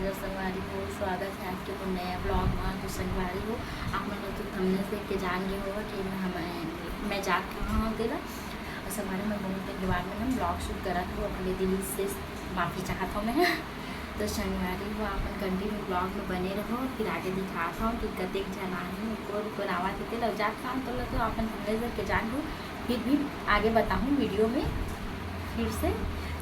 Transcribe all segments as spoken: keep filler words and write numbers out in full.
Hello संगवारी हो, स्वागत है आपके वो नया ब्लॉग में। तो संगवारी हो, आप मन तो थंबनेल देख के जान गए हो कि मैं हम मैं जात कहाँ हूँ तेला। और संगवारी, मैं बहुत दिन के बाद में ना ब्लॉग शूट करत हूँ, अपने दिल से माफ़ी चाहत हूँ मैं। तो संगवारी हो, आप मन कंटिन्यू ब्लॉग में बने रहो, फिर आगे दिखात हूँ कि कतेक झन आए हैं, कौन कौन आवत है तेला जात कहाँ तो, तो आप मन थंबनेल देख के जान गए हो। फिर भी आगे बताहूँ वीडियो में फिर से।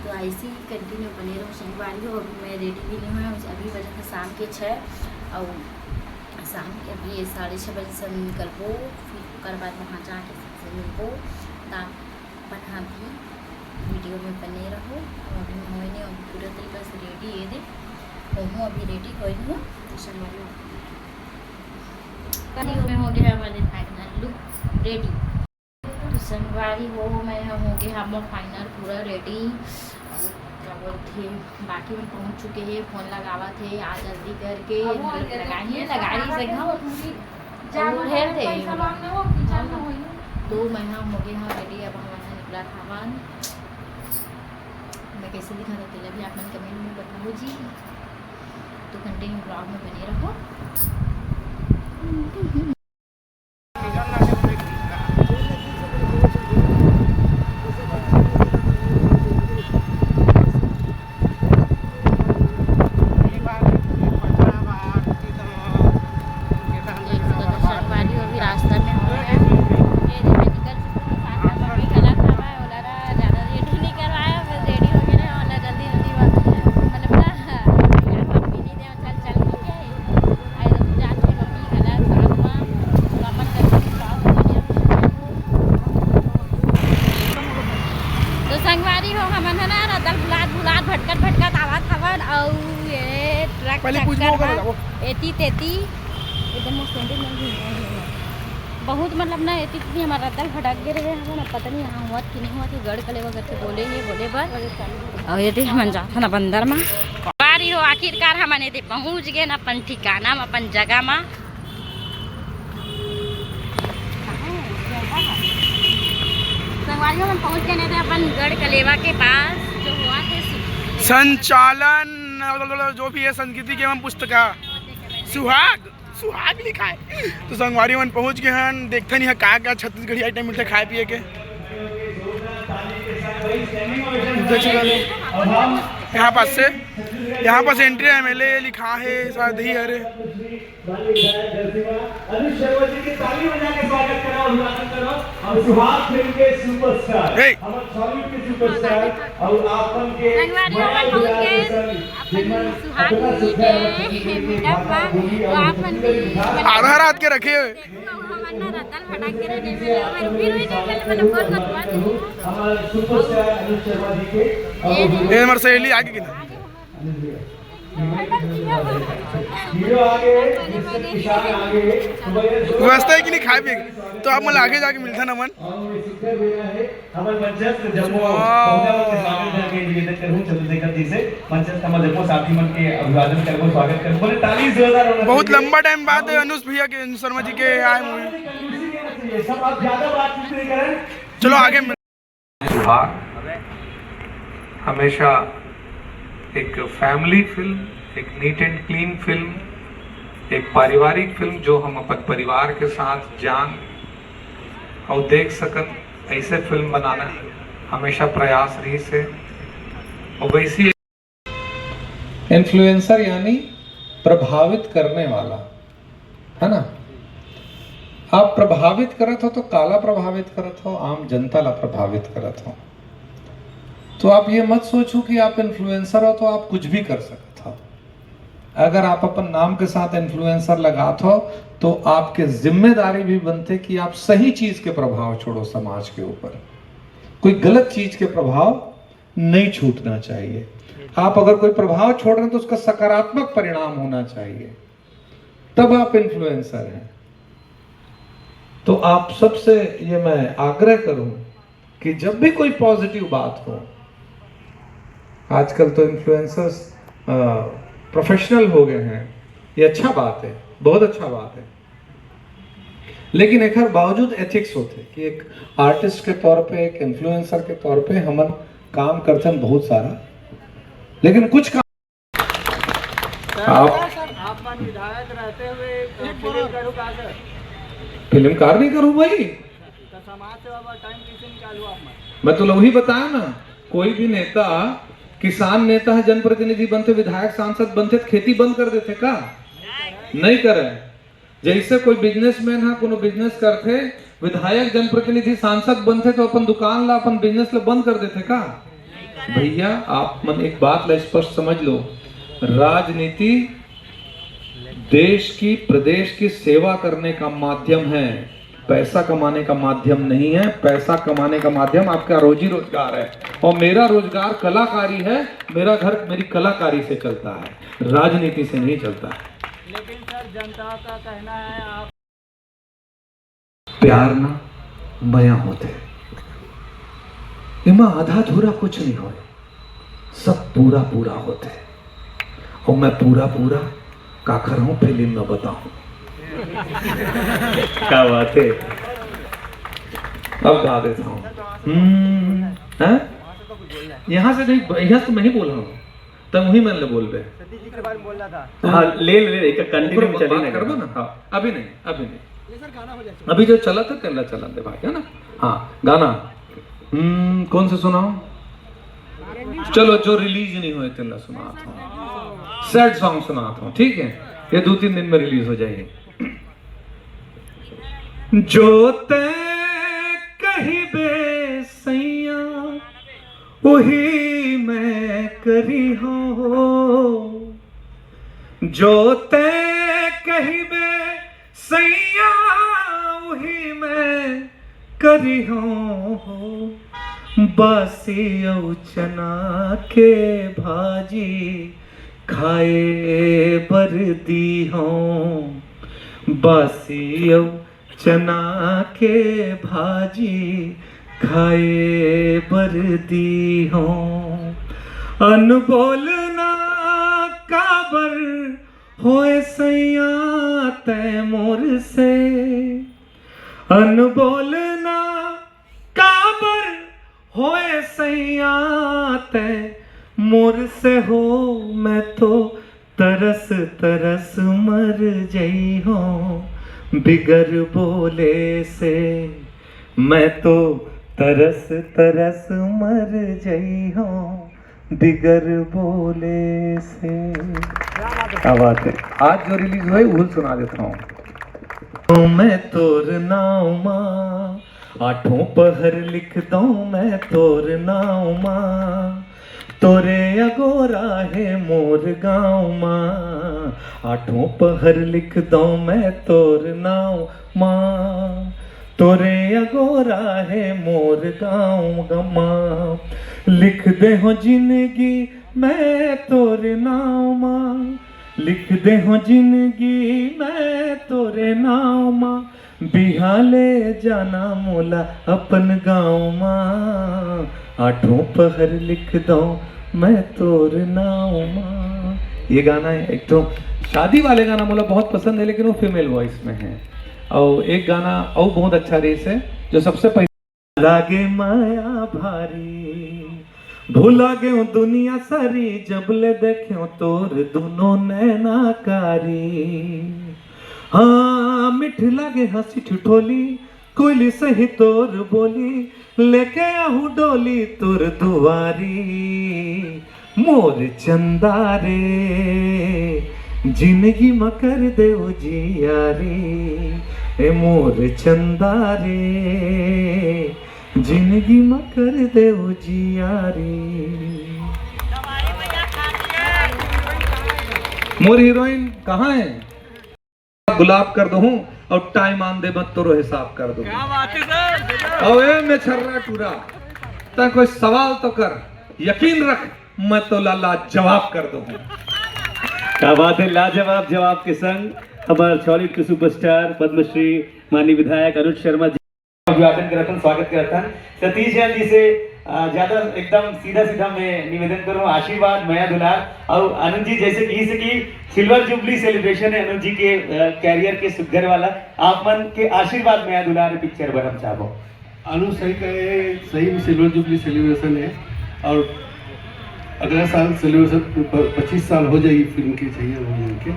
तो ऐसे ही कंटिन्यू बने रहो संगवारी हो। अभी मैं रेडी भी नहीं हुआ, अभी बजे थे शाम के छः, और शाम के अभी ये साढ़े छः बजे से निकलबो, फिर ओकर बाद वहाँ जाके सबसे मिलबो। तो आप अपन भी वीडियो में बने रहो। और अभी मैं होए नहीं, अभी पूरा तरीका से रेडी है दे, तो हूँ अभी रेडी होए नहीं हूँ। तो संगवारी हो, में हो गया हमारे फाइनल लुक रेडी। तो संगवारी हो, मैं ह हो गे हवं फाइनल पूरा रेडी। अउ का बोलथे, बाकी मन पहुंच चुके हे, फोन लगावत हे, आ जल्दी करके, अब वो मतलब, अंदर लगा ही, लगा ही से घाव। जाओ, और हेर दे पैसा मांगना हो, किचन में होई। तो मैं ह हो गे हवं रेडी, अब हमन ह निकलत हवन। मैं कैसे दिखा था तेला भी आप मन कमेंट में बताओ जी। तो कंटिन्यू ब्लॉग में बने रहो। तो संगवारी हो, हमन ह ना रद्दा ल भुलात भुलात, भटकत भटकत आवत हवन, अउ ये ट्रक पहले कुछ चक्कर वो कर म लगाओ। एती तेती एकदम मस्त अंदर में घूम रहे हैं। बहुत, मतलब ना, एती तेती हमर रद्दा ल भटक गे रहे हवन। अब पता नहीं यहाँ हुआ कि नहीं हुआ कि गढ़ कलेवा करके बोले हे, बोले बर। अउ ये दे हमन जात हन बंदर मा। संगवारी हो, आखिरकार हमन ये दे पहुँच गे न अपन ठिकाना म, अपन जगह मा। संगवारी हो, हमन पहुंच गए थे अपन गढ़ कलेवा के पास, जो हुआ थे सु- संचालन, जो भी है, संस्कृति के एवं पुस्तका, सुहाग, सुहाग लिखा है। तो संगवारी मन पहुंच गए हैं, देखते नहीं है का का छत्तीसगढ़ी आइटम मिलते खाए पिए के। देख सकते हैं, यहाँ पास से, यहाँ पास एंट्री है, एमएलए लिखा है, शायद ही, अरे। माननीय विधायक जय सिंह, अनुज शर्मा जी के ताली बजा के स्वागत करो, अभिवादन करो। हम सुहाग फिल्म के सुपरस्टार, हे। हमर सॉलिड के सुपरस्टार, और आप मन के संगवारी हो, मया अपन पहुंच दुलार गए के संग, अपन जिनमन सुहाग अपना के सुंदर मीटअप बा, तो आप मन भी आधा रात के रखे हुए। देखो, हमन ना रद्दा ल भटक के रहे, नहीं मिले, हमन फिर भी नहीं मिले, मतलब, फोन करवा दे। हमर सुपरस्टार अनुज शर्मा जी के, ये हमर सहेली आगे कि ना? व्यवस्था है कि नहीं खाए पिए के? तो आप मन आगे जाके मिलथन हमन। बहुत लंबा टाइम बाद अनुज भैया के, अनुज शर्मा जी के आए मूवी। चलो आगे मिल- सुहाग हमेशा एक फैमिली फिल्म, एक नीट एंड क्लीन फिल्म, एक पारिवारिक फिल्म जो हम अपन परिवार के साथ जान और देख सकन, ऐसे फिल्म बनाना हमेशा प्रयास रहिस हे। और वैसी इन्फ्लुएंसर यानी प्रभावित करने वाला, है ना? आप प्रभावित करत हो तो काला प्रभावित करत हो, आम जनता ला प्रभावित करत हो। तो आप ये मत सोचो कि आप इन्फ्लुएंसर हो तो आप कुछ भी कर सकत हो। अगर आप अपन नाम के साथ इन्फ्लुएंसर लगात हो तो आपके जिम्मेदारी भी बनते कि आप सही चीज के प्रभाव छोड़ो समाज के ऊपर, कोई गलत चीज के प्रभाव नहीं छूटना चाहिए। आप अगर कोई प्रभाव छोड़ रहे हैं तो उसका सकारात्मक परिणाम होना चाहिए, तब आप इन्फ्लुएंसर हैं। तो आप सबसे ये मैं आग्रह करूं कि जब भी कोई पॉजिटिव बात हो, आजकल तो इन्फ्लुएंसर्स प्रोफेशनल हो गए हैं, ये अच्छा बात है, बहुत अच्छा बात है, लेकिन एकर बावजूद एथिक्स होथे कि एक आर्टिस्ट के तौर पे, एक इन्फ्लुएंसर के तौर पे हमन काम करथन बहुत सारा, लेकिन कुछ काम आप आप मन विधायक रहते हुए, अ, फिल्म करूँ का सर? फिल्मकार नहीं करूँ भाई। तो समाज सेवा बर टाइम कैसे निकालू आप मन? मैं तो वही बताया ना, कोई भी नेता, किसान नेता ह, जनप्रतिनिधि बनथे, विधायक सांसद बनथे, त खेती बंद कर देथे का? नहीं करे। जैसे कोई बिजनेसमैन ह कोनो बिजनेस करथे, विधायक, जनप्रतिनिधि, सांसद बनथे, तो अपन दुकान ला, अपन बिजनेस ला बंद कर देथे का? भैया, आप मन एक बात ला स्पष्ट समझ लो, राजनीति देश की, प्रदेश की सेवा करने का माध्यम है, पैसा कमाने का माध्यम नहीं है। पैसा कमाने का माध्यम आपका रोजी रोजगार है, और मेरा रोजगार कलाकारी है। मेरा घर मेरी कलाकारी से चलता है, राजनीति से नहीं चलता है। लेकिन सर, जनता का कहना है आप प्यार ना मया होथे, एमा आधा अधूरा कुछ नहीं होय, सब पूरा पूरा होथे। और मैं पूरा पूरा काकर हूँ, फिल्म में बताऊं। क्या बात है, अब गा देता हूँ। हम्म, हैं? यहाँ से नहीं, यहाँ से तो मैं ही बोल रहा हूँ। तब वही मन ले बोलबे। सतीश जी के बारे में बोलना था। हाँ, ले ले, एक कंटिन्यू ओकरो चले बात ना। करबो ना। हाँ, अभी नहीं, अभी नहीं। अभी जो चला था, तेला चला दे भाई, है ना? हाँ, गाना। हम्म, कौन से सुनाओ? चलो, जो रिलीज नहीं हुए, तेला सुनाता हूँ। सैड सॉन्ग सुनाता हूँ, ठीक है? ये दो तीन दिन में रिलीज हो जाएगी। जो तैं कहिबे सैया, वही मैं करी हो। जो तैं कहिबे सैया, वही मैं करी हो। बासी अउ चना के भाजी खाए बर दी हो। बासी अउ चना के भाजी खाए बर दी हो। अनबोल ना काबर होए सैया तैं मोर से, अनबोल ना काबर होए सैया तैं मोर से हो। मैं तो तरस तरस मर जई हो बिगर बोले से, मैं तो तरस तरस मर जई हो बिगर बोले से। क्या बात है। आज जो रिलीज हुई, वो सुना देता हूँ। तो मैं तोर नाव मा आठों पहर लिख दऊं, मैं तोर नाव मा। तोरे अगोरा हे मोर गाँव मा, आठों पहर लिख दऊं मैं तोर नाव मा। तोरे अगोरा हे मोर गाँव मा, लिख दे हो जिंदगी मैं तोर नाव मा, लिख दे हो जिंदगी मैं तोरे नाव मा। बिहाले जाना मोला अपन गाँव मा, आठों पहर लिख दऊं मैं तोर नाव मा। ये गाना है, एक तो शादी वाले गाना मोला बहुत पसंद है, लेकिन वो फीमेल वॉइस में है। और एक गाना और बहुत अच्छा रेस है, जो सबसे पहले लागे माया भारी, भुला गेंव दुनिया सारी, जब ले देखेंव तोर दुनो नैना कारी। हाँ, मिठ लागे हंसी ठिठोली, कोयली सही तोर बोली, लेके आहूं डोली तोर दुआरी। मोर चंदा रे, जिंदगी म कर दे उजियारी। ए मोर चंदा रे, जिंदगी म कर दे उजियारी। मोर हीरोइन कहाँ है? गुलाब कर दूं और टाइम आन दे मत तोरो हिसाब कर दूं। क्या बात है सर? और ए मैं छर्रा टूरा, तैं कोई सवाल तो कर, यकीन रख मैं तो लाला जवाब कर दूं। क्या बात है, लाजवाब जवाब के संग हमारे छॉलीवुड के सुपरस्टार पद्मश्री माननीय विधायक अनुज शर्मा जी अभिवादन करत हन, स्वागत करत हन। सतीश जैन जी से, अ, ज्यादा एकदम सीधा सीधा मैं निवेदन करूं, आशीर्वाद, मया दुलार। और अनुज जी, जैसे कि, से कि सिल्वर जुबली सेलिब्रेशन है अनुज जी के, अ, कैरियर के सुघर वाला, आप मन के आशीर्वाद, मया दुलार पिक्चर बर हम चाहबो। अनुज सही कहे, सही में सिल्वर जुबली सेलिब्रेशन है। और अगला साल सेलिब्रेशन, पच्चीस साल हो जाएगी फिल्म के, चाहिए हो जाएंगे।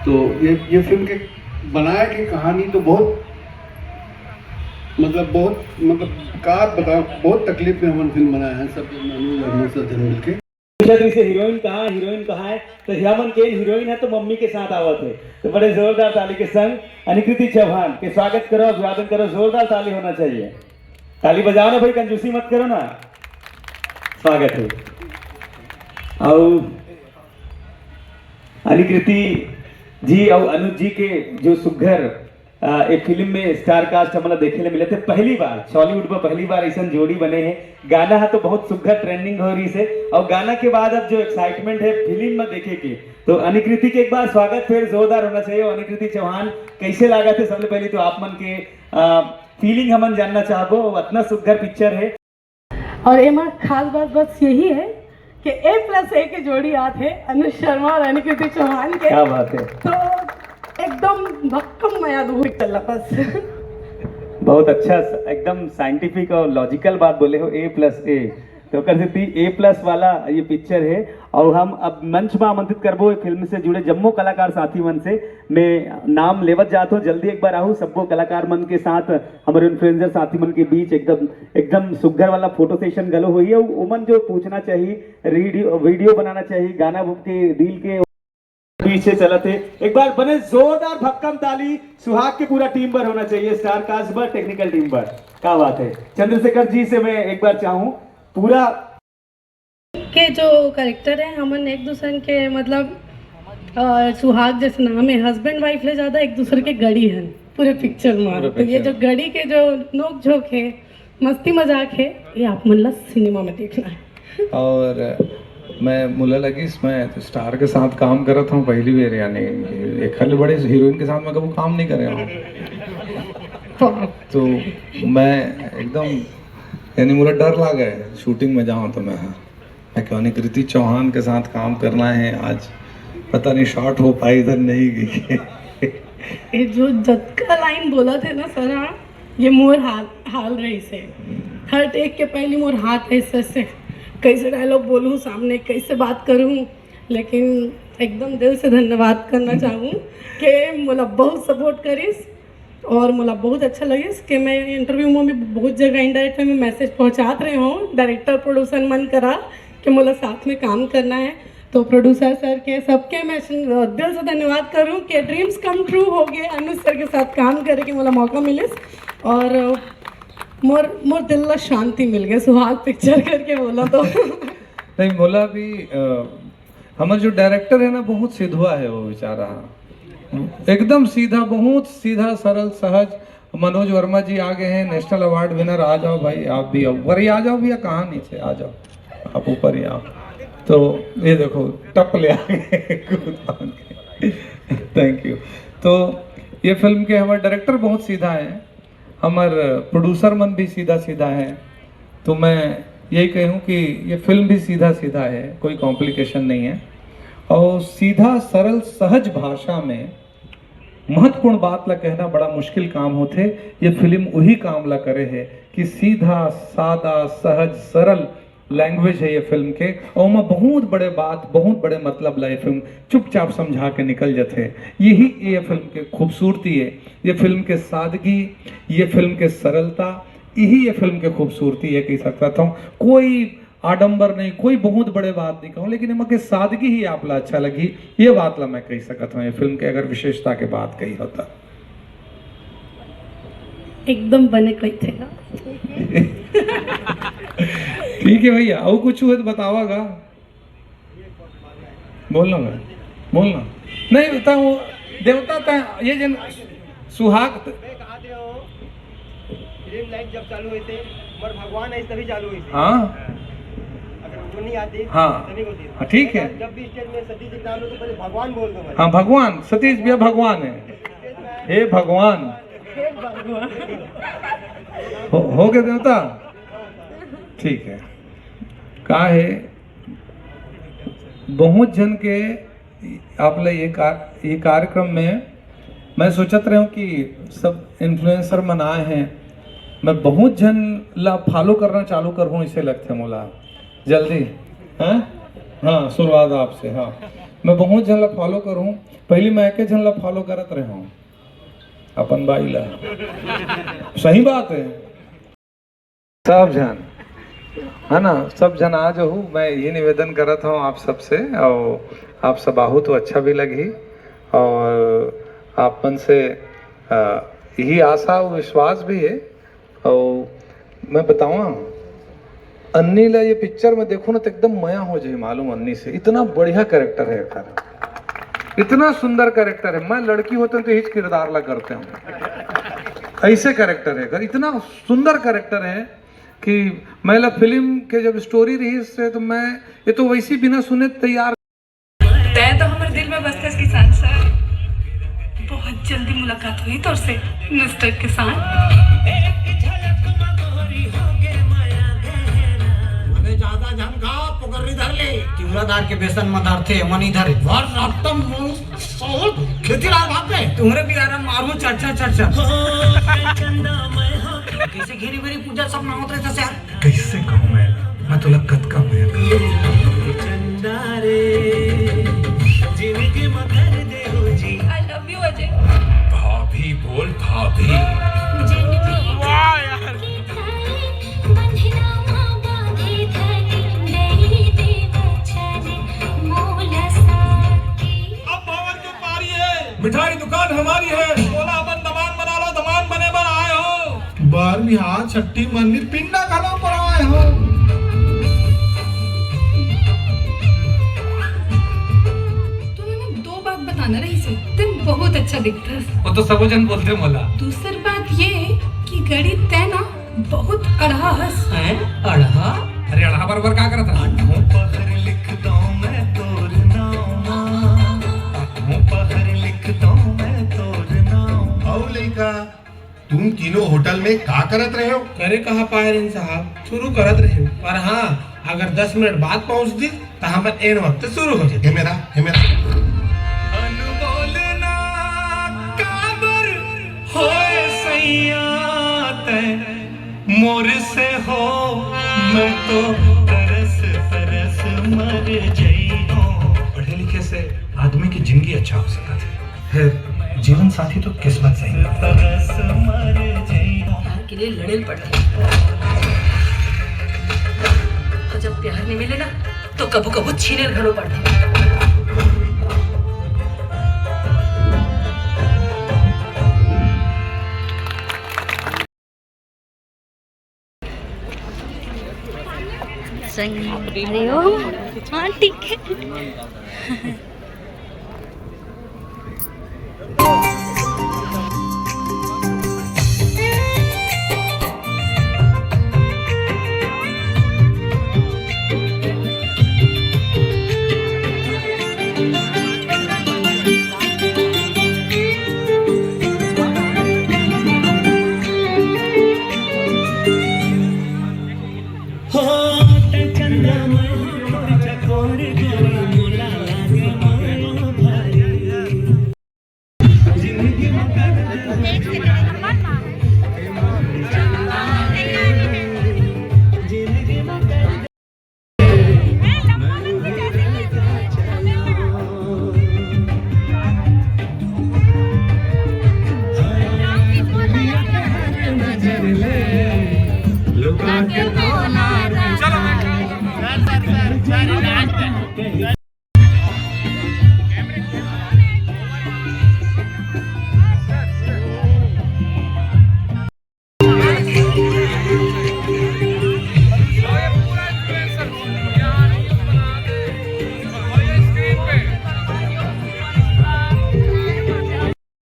तो ये ये फिल्म के बनाए के कहानी तो बहुत, मतलब, बहुत, मतलब, का बताओ, बहुत तकलीफ में हमन फिल्म बनाए हैं सब जन, अनुज और मैं सब जन मिलके। पूछत रहिसे हीरोइन कहाँ, हीरोइन कहाँ है, तो हमन के हीरोइन है तो मम्मी के साथ आवत है। तो बड़े जोरदार ताली के संग अनिकृति चौहान के स्वागत करो, अभिवादन करो, जोरदार ताली होना चाहिए। ताली बजाओ ना भाई, कंजूसी मत करो ना। स्वागत है। अउ अनिकृति जी अउ अनुज जी के जो सुघर, अ, ए फिल्म में स्टार कास्ट हमला देखे ले मिले थे पहली बार, चॉलीवुड में पहली बार ऐसा जोड़ी बने हैं। गाना है तो बहुत सुघर ट्रेंडिंग हो रही से, और गाना के बाद अब जो एक्साइटमेंट है फिल्म में देखे के, तो अनिकृति के एक बार स्वागत फिर जोरदार होना चाहिए। अनिकृति चौहान, कैसे लागा थे? सबसे पहले तो आप मन के फीलिंग हमन जानना चाहबो, इतना सुघर पिक्चर है। और एमा खास बात बस यही है कि ए प्लस ए के जोड़ी आत है अनुज शर्मा और अनिकृति चौहान के। क्या बात है। तो एकदम भक्कम मया दू पिक्चर ला बस। बहुत अच्छा, एकदम साइंटिफिक और लॉजिकल बात बोले हो, ए प्लस ए। तो ओकर सेती ए प्लस वाला ये पिक्चर है। और हम अब मंच में आमंत्रित करबो फिल्म से जुड़े जम्मो कलाकार साथी मन से। मैं नाम लेवत जात हूँ, जल्दी एक बार आहू सब्बो कलाकार मन के साथ, हमारे इन्फ्लुएंसर साथी मन के बीच एकदम एकदम सुग्घर वाला फोटो सेशन घलो होही। अउ ओमन जो पूछना चाहिए, वीडियो वीडियो बनाना चाहिए, गाना के रील के पीछे चलत है। एक बार बने जोरदार भक्कम ताली सुहाग के पूरा टीम पर होना चाहिए, स्टार कास्ट पर, टेक्निकल टीम पर। क्या बात है। चंद्रशेखर जी से मैं एक बार चाहूँ पूरा के जो कैरेक्टर है, हमन एक दूसरन के, मतलब, अ, सुहाग जैसे नाम है, हस्बैंड वाइफ ले ज्यादा एक दूसरे के गड़ी है पूरे पिक्चर में। पूरे तो ये पिक्चर जो में। गड़ी के जो नोक झोंक है, मस्ती मजाक है, ये आप मन ला सिनेमा में देखना है। और मैं मुला लगिस, मैं स्टार के साथ काम करत हूँ पहली बार, यानी एक खाली बड़े हीरोइन के साथ मैं कभी काम नहीं करे हूँ। तो मैं एकदम, यानी मुझे डर लगा है शूटिंग में जाऊँ तो मैं, हाँ। मैं क्यों नहीं, कृति चौहान के साथ काम करना है आज, पता नहीं शॉट हो पाई इधर नहीं गई। ये जो जतका लाइन बोला थे ना सर, हाँ, ये मोर हाल हाल रहिसे। हर टेक के पहली मोर हाथ ऐसे ऐसे, कैसे डायलॉग बोलूँ सामने, कैसे बात करूँ, लेकिन एकदम दिल से धन्यवाद करना चाहूँ कि मोला बहुत सपोर्ट करिस और मोला बहुत अच्छा लगिस कि मैं इंटरव्यू में भी बहुत जगह इनडायरेक्ट में मैसेज पहुँचात रहे हूँ डायरेक्टर प्रोड्यूसर मन करा कि मोला साथ में काम करना है। तो प्रोड्यूसर सर के, सबके मैं दिल से धन्यवाद करूँ कि ड्रीम्स कम ट्रू हो गए, अनुज सर के साथ काम करे के मोला मौका मिलिस और मोर मोर दिल ला शांति मिल गई सुहाग पिक्चर करके बोला तो। नहीं, मोला भी, अ, हमारा जो डायरेक्टर है ना, बहुत सिधवा है वो बेचारा, एकदम सीधा, बहुत सीधा, सरल, सहज। मनोज वर्मा जी आ गए हैं, नेशनल अवार्ड विनर। आ जाओ भाई, आप भी आओ, ऊपर ही आ जाओ भैया, कहाँ नीचे, आ जाओ, आप ऊपर ही आओ। तो ये देखो, टप ले आ गए। Thank you. तो ये फिल्म के हमारे डायरेक्टर बहुत सीधा है, हमारे प्रोड्यूसर मन भी सीधा सीधा है। तो मैं यही कहूँ कि ये फिल्म भी सीधा सीधा है, कोई कॉम्प्लिकेशन नहीं है। और सीधा, सरल, सहज भाषा में महत्वपूर्ण बात ला कहना बड़ा मुश्किल काम होथे। ये फिल्म वही काम ला करे है कि सीधा, सादा, सहज, सरल लैंग्वेज है ये फिल्म के, और ओमा बहुत बड़े बात, बहुत बड़े मतलब ला ये फिल्म चुपचाप समझा के निकल जाथे। यही ये फिल्म के खूबसूरती है, ये फिल्म के सादगी, ये फिल्म के सरलता, यही ये फिल्म के खूबसूरती है, कह सकता हूँ। कोई आडंबर नहीं, कोई बहुत बड़े बात नहीं कहूँ, लेकिन एमा के सादगी ही आप ला अच्छा लगी, ये बात ला मैं कह सकत हूँ। ये फिल्म के अगर विशेषता के बात कही हो तो एकदम बने कोई थे ना। ठीक है भैया, और कुछ हुए तो बतावागा। बोलना भाई, बोलना। नहीं, बता वो देवता ता, ये जन सुहाग त- मैं कहा थे हो, फिल्म लाइन जब चालू हुई थी, मर भगवान आई तभी चालू हुई थी। हाँ। अगर वो नहीं आती, हाँ। तभी होती। हाँ, ठीक है। जब भी स्टेज में सतीश जी नाम लो तो पहले भगवान बोल दो भाई। हाँ, भगवान, सतीश भैया भगवान है। हे भगवान। हो, हो गए देवता? ठीक है। का है, बहुत जन के आप ले ये कार-, ये कार्यक्रम में मैं सोचत रहे हूँ कि सब इन्फ्लुएंसर मन आए हैं, मैं बहुत जन ला फॉलो करना चालू कर हूँ, इसे लगते मोला जल्दी, हैं? हाँ, शुरुआत आपसे। हाँ, मैं बहुत झन ला फॉलो करूँ। पहली मैं एक झन ला फॉलो करत रहे हूँ, अपन बाई ला। सही बात है। सब झन, है ना, सब झन आ जाहू। मैं यही निवेदन करत हूँ आप सबसे, और आप सब आहू तो अच्छा भी लगही, और आप मन से अ, यही आशा और विश्वास भी है। और मैं बताऊँ, अन्नी ला ये पिक्चर में देखो ना, तो एकदम मया हो जाए मालूम अन्नी से। इतना बढ़िया कैरेक्टर है एकर, इतना सुंदर कैरेक्टर है। मैं लड़की होते तो यही किरदार ला करते हूँ, ऐसे कैरेक्टर है एकर, इतना सुंदर कैरेक्टर है कि मैं ला फिल्म के जब स्टोरी रही इससे, तो मैं ये तो वैसी बिना सुने तैयार। तय तो हमारे दिल में बसते किसान सर, बहुत जल्दी मुलाकात हुई तोर से मिस्टर किसान। अरे ज्यादा झन खा, पुकर्री धर ले। तिवरा दार के बेसन म धरथे, मनी धरे। वर रक्तम मूल सोल खेती लाल भाग में। तुम्हरे भी आराम मारू चर्चा चर्चा। कैसे घेरी बेरी पूजा सब ना होत रहता सर। कैसे कहूँ मैं, मैं तो लग कतका मैं। चंदा रे, जिंदगी में कर दे हो जी। I love you, Ajay. भाभी बोल भाभी। वाह यार। अब भवन के पारी है। मिठाई दुकान हमारी है। बोला अपन दमान बना लो, दमान बने बर आए हो। बार बिहार छट्ठी मन में पिंडा घलो पर आए हो। तुमने दो बात बताना रही से, तुम बहुत अच्छा दिखता। वो तो सबो झन बोलते मोला। दूसर बात ये कि गणित तय ना बहुत अड़हा हस। हैं? अड़हा? अरे अड़हा बरोबर का करत हस? आठों पहर लिख दो मैं तोर नाम। आठों पहर लिख दो मैं तोर नाम। अउ लइका, तुम तीनों होटल में का करत रहे हो? करे कहा पाए रहे साहब, शुरू करत रहे हो। पर हाँ, अगर दस मिनट बाद पहुंच दी, त हमर एन वक्त शुरू हो जाथे। हे मेरा, हे मेरा। अनबोल ना काबर होए सैया तै मोर से हो, मैं तो तरस तरस मर जई हो। पढ़े लिखे से आदमी की जिंदगी अच्छा हो सकता है, फिर जीवन साथी तो किस्मत से ही। तरस मर जई हो। प्यार के लिए लड़े पड़ते हैं। और जब प्यार नहीं मिले ना, तो कभू कभू छीने घलो पड़थे। संग, अरे ओ, हाँ, ठीक है।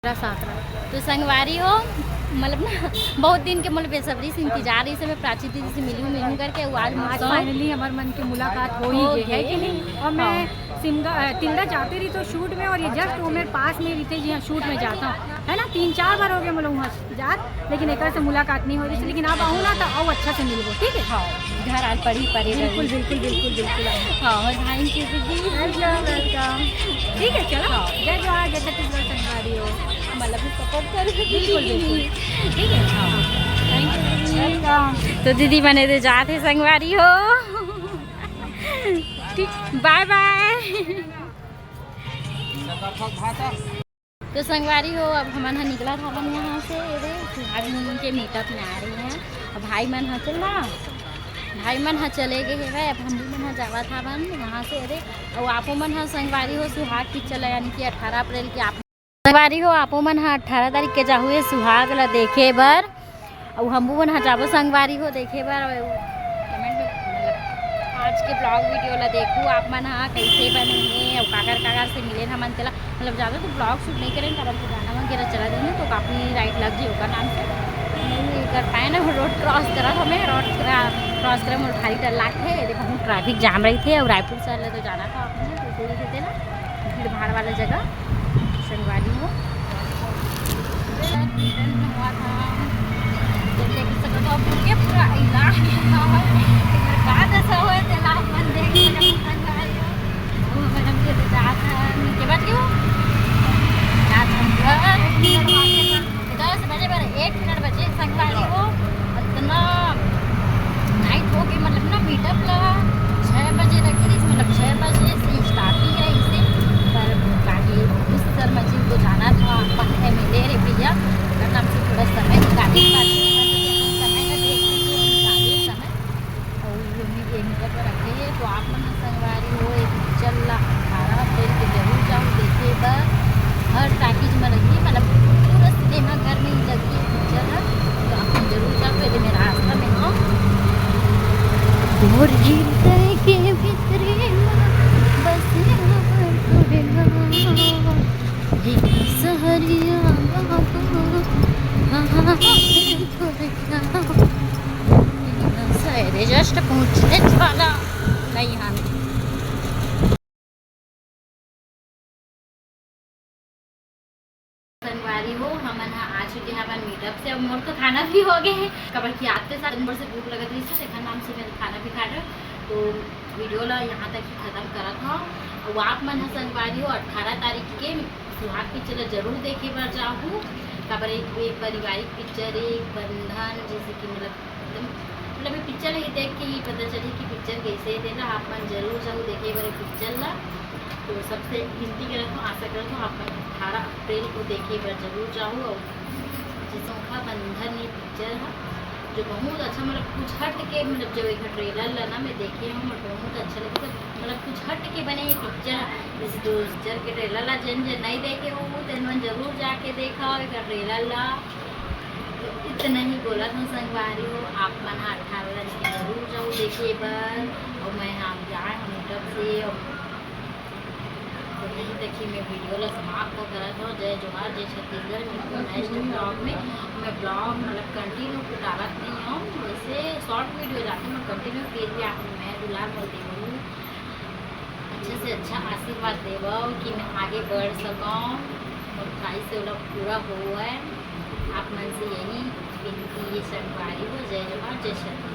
मेरा साथ रहा। तो संगवारी हो, मतलब ना, बहुत दिन के मोला बेसब्री से इंतजार रहिस हे, मैं प्राची दीदी से मिलूं, मिलूं करके, वो आज आज मिलता हूँ। Finally हमार मन के मुलाकात हो ही हो गई, है गई। कि नहीं? और मैं हाँ। सिमगा, अ, तिल्दा जाते रही तो शूट में, और ये just वो मेरे पास में रहिथे जी, हाँ, शूट में जाता हूँ, है ना, तीन चार बार हो गया मोला वहाँ जात, लेकिन एक से मुलाकात नहीं हो रही थी, लेकिन अब आऊँ ना तो आऊँ अच्छा से मिलबो, ठीक है? हाँ, घर आल पड़ी परे बिल्कुल, रही। बिल्कुल, बिल्कुल, बिल्कुल आऊँ। हाँ, और thank you दीदी। Welcome, welcome। ठीक है, चलो। हाँ। जय जोहार, जय छत्तीसगढ़ संगवारी हो। मतलब support करो बिल्कुल, दीदी। बिल्कुल। ठीक है, हाँ। Thank you दीदी। Welcome। तो दीदी बने तो जाते संगवारी हो। बाय बाय। तो संगवारी हो, अब हमन ह निकलत हवन यहाँ से। ये दे, सुहाग मुनि के मीटअप में आ रहे हैं। अब भाई मन ह चल ना, भाई मन ह चले गए हेवय। अब हम भी मन ह जावत हवन वहाँ से। ये दे, अउ आपो मन ह संगवारी हो, सुहाग पिक्चर ला, यानी कि अठारह अप्रैल के आप संगवारी हो, आपो मन ह अठारह तारीख के जाहू ये सुहाग ला देखे बर। अउ हमू मन ह जाबो संगवारी हो देखे बर। अउ comment में, मतलब, आज के ब्लॉग वीडियो ला देखू आप मन ह, कैसे बने हे अउ काकर काकर से मिले हमन तेला। मतलब, ज़्यादा तो ब्लॉग शूट नहीं करें, कारण कि गाना वगैरह चला देंगे तो कॉपीराइट लग जाए ओकर नाम से। नहीं कर पाए ना, रोड क्रॉस करत हमें, रोड क्रॉस करे मोर भारी डर लागथे। ये दे, बहुत ट्रैफिक जाम रहिथे अउ रायपुर शहर ले तो जाना था आपने, तो इसी वजह से ना भीड़ भाड़ वाला जगह संगवारी हो। जब देख सकत हो, पूरे पूरा इलाका है। एकर बाद ऐसा होए, तेला अपन देख सकत हो, संगवारी हो। वो मैडम के तो जात है, के बाद क्यों? जात हम घर, दस बजे बर एक मिनट बचे, संगवारी हो। इतना नाइट हो गई, मतलब ना, मीटअप ला छः बजे रखे रहिस, मतलब छः बजे से स्टार्टिंग रहिस, पर काहे उस सर मजीद को जाना था, अपन एम एल ए रे भैया, ओकर नाम से थोड़ा समय निकाले, ताकि अपन समय का देख के निकाले समय। और ये भी ये मीटअप रखे हैं, तो आप मन ह संगवारी हो, ये पिक्चर ला अठारह अप्रैल के जरूर जाओ देखे बर। हर टॉकीज में लगी, मतलब पूरा सिनेमा घर में ही लगी ये पिक्चर है, तो आप मन जरूर जाओ। पहले मैं रास्ता में हूँ। मोर हृदय के भीतरे मा बसे हवय तोरे नाम। हे सहरिया बाबू, कहाँ हे तोरे गाँव? शायद जस्ट पहुँचने वाला नहीं हम। संगवारी हो, हमन ह आ चुके हैं अपन मीटअप से। अब मोर तो खाना भी हो गए है, काबर कि आते साथ मोर से भूख लगत रही, तो तेखर नाम से मैं खाना भी खा रहा। तो वीडियो ला यहाँ तक ही खत्म करत हूँ। अब आप मन ह संगवारी हो, अठारह तारीख के सुहाग पिक्चर ला जरूर देखे बर जाहू, काबर एक, एक पारिवारिक पिक्चर, एक बंधन, जैसे कि मतलब एकदम, मतलब ये पिक्चर ही देख के ही पता चली कि पिक्चर कैसे है, तेला आप मन जरूर जाहू देखे बर ये पिक्चर ला। तो सबसे विनती करत हूँ, आशा करत हूँ आप मन अठारह अप्रैल को देखे बर जरूर जाहू। और जैसे ओखा बंधन ये पिक्चर है, जो बहुत अच्छा, मतलब कुछ हट के, मतलब जो एक ट्रेलर ला ना मैं देखे हूँ, मतलब बहुत अच्छा लगे, मतलब कुछ हट के बने ये पिक्चर है। जैसे जो पिक्चर के ट्रेलर ला जन जन नहीं देखे हो, तेन मन जरूर जाके देखा एक ट्रेलर ला। तो इतना ही बोलत हूँ संगवारी हो, आप मन ह अठारह तारीख के जरूर जाओ देखे बर। और मैं हम जाए हम मीटअप से, और तो यहीं तक ही मैं वीडियो ला समाप्त करत हूँ। जय जोहार, जय छत्तीसगढ़। मिलते हैं नेक्स्ट ब्लॉग में। मैं ब्लॉग मतलब कंटिन्यू डालत नहीं हूँ, वैसे शॉर्ट वीडियो जाते मैं कंटिन्यू, फिर भी आप मैं दुलार मोर देवू, अच्छा से अच्छा आशीर्वाद देवो कि मैं आगे बढ़ सकूँ। मोर ख्वाहिश से ओला पूरा हो है। आप मन से यही विनती है संगवारी हो। जय जोहार, जय छत्तीसगढ़।